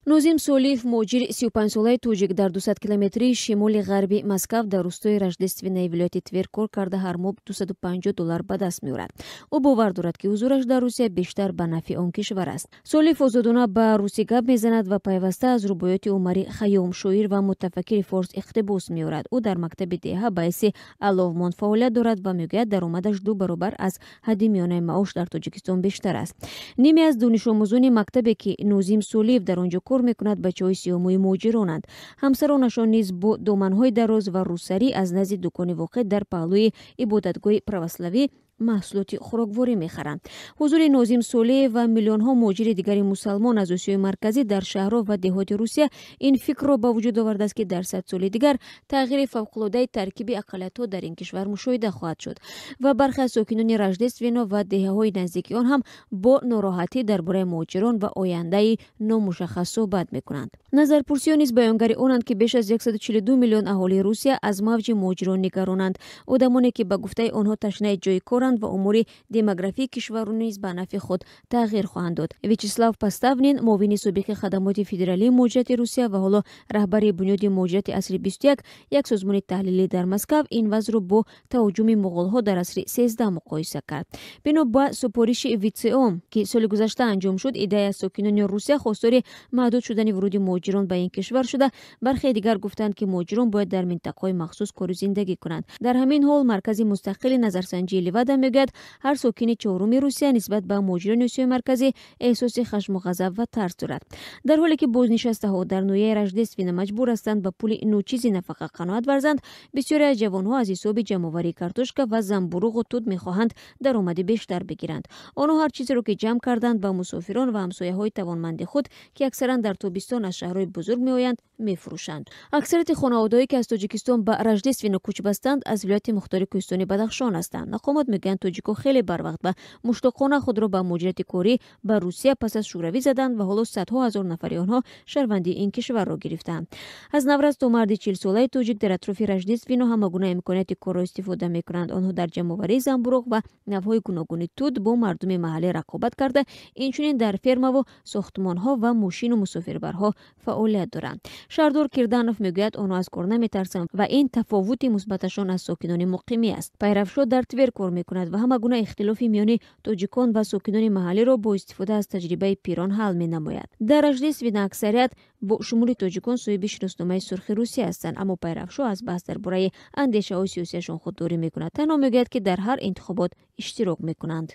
Нозим Солиев, муҳоҷири 35-солаи тоҷик, дар 200 километрии шимоли ғарби Москав, дар рустои Рождественои вилояти Твер кор карда, ҳар моҳ 250 доллар ба даст меорад. Ӯ бовар дорад, ки ҳузураш дар Русия бештар ба нафъи он кишвар аст. Солиев озодона ба русӣ гап мезанад ва пайваста аз рубоёти Умари Хайём, шоир ва мутафаккири форс, иқтибос меорад. Ӯ дар мактаби деҳа ба ҳайси аловмон фаъолият дорад ва мегӯяд, даромадаш ду баробар аз ҳадди миёнаи маош дар Тоҷикистон бештар аст. Ниме аз донишомӯзони мактабе, ки Нозим Солиев дар он ҷо кор мекунад, бачаҳои сиёҳмӯи муҳоҷиронанд. Ҳамсаронашон низ бо доманҳои дароз ва рӯсарӣ аз назди дукони воқеъ дар паҳлӯи ибодатгоҳи православӣ маҳсулоти хӯрокворӣ мехаранд. Ҳузури Нозим Солиев ва миллионҳо муҳоҷири дигари мусалмон аз Осиёи Марказӣ дар шаҳрҳо ва деҳоти Русия ин фикрро ба вуҷуд овардааст, ки дар 100 соли дигар тағйири фавқулодаи таркиби ақаллиятҳо дар ин кишвар мушоҳида хоҳад шуд. Ва бархе аз сокинони Рождествено ва деҳаҳои наздики он ҳам бо нороҳатӣ дар бораи муҳоҷирон ва ояндаи номушаххас суҳбат мекунанд. Назарпурсиҳо низ баёнгари онанд, ки беш аз 142 миллион аҳолии Русия аз мавҷи муҳоҷирон нигаронанд, одамоне, ки ба гуфтаи онҳо ташнаи ҷои коранд ва умури демографии кишварро низ ба нафъи худ тағйир хоҳанд дод. Вячеслав Поставнин, муовини собиқи хадамоти федералии муҳоҷирати Русия ва ҳоло раҳбари бунёди муҳоҷирати асри 21, як созмони таҳлилӣ дар Москав, ин вазъро бо таҳуҷуми муғолҳо дар асри 13 муқоиса кард. Бино ба супориши ВЦИОМ, ки соли гузашта анҷом шуд, иддаи аз сокинони Русия хостори маҳдуд шудани вуруди муҳоҷирон ба ин кишвар шуда, бархе дигар гуфтанд, ки муҳоҷирон бояд дар минтақаҳои махсус кору зиндагӣ кунанд. Дар ҳамин ҳол маркази мустақили назарсанҷии Левада мегӯяд, ҳар сокини чоруми Русия нисбат ба муҳоҷирони Осиёи Марказӣ эҳсоси хашму ғазаб ва тарс дорад. Дар ҳоле ки бознишастаҳо дар ноҳияи Рождествено маҷбур ҳастанд ба пули ночизи нафақа қаноат варзанд, бисёре аз ҷавонҳо аз ҳисоби ҷамъоварии картошка ва замбуруғу тут мехоҳанд даромади бештар бигиранд. Онҳо ҳар чизеро, ки ҷамъ карданд, ба мусофирон ва ҳамсояҳои тавонманди худ, ки аксаран дар тобистон аз шаҳрҳои бузург меоянд, мефурӯшанд. Аксарияти хонаводаҳое, ки аз Тоҷикистон ба Рождествено кӯч бастанд, аз вилояти мухтори кӯҳистони Бадахшон ҳастанд. Мақомот мегӯянд, тоҷикҳо хеле барвақт ва муштоқона худро ба муҳоҷирати корӣ ба Русия пас аз Шӯравӣ заданд ва ҳоло садҳо ҳазор нафари онҳо шаҳрвандии ин кишварро гирифтаанд. Аз наврас то марди 40-солаи тоҷик дар атрофи Рождествено ҳама гуна имконияти корро истифода мекунанд. Онҳо дар ҷамъоварии замбуруғ ва навъҳои гуногуни тут бо мардуми маҳаллӣ рақобат карда, инчунин дар фермаву сохтмонҳо ва мошину мусофирбарҳо фаъолият доранд. Шаҳрдор Кирданов мегӯяд, онҳо аз кор наметарсанд ва ин тафовути мусбаташон аз сокинони муқимӣ аст. Пайравшо дар Твер кор мекунад ва ҳама гуна ихтилофи миёни тоҷикон ва сокинони маҳаллиро бо истифода аз таҷрибаи пирон ҳал менамояд. Дар Рождествено аксарият бо шумули тоҷикон соҳиби шиносномаи сурхи Русия ҳастанд, аммо Пайравшо аз баҳс дар бораи андешаҳои сиёсиашон худдорӣ мекунад. Танҳо мегӯяд, ки дар ҳар интихобот иштирок мекунанд.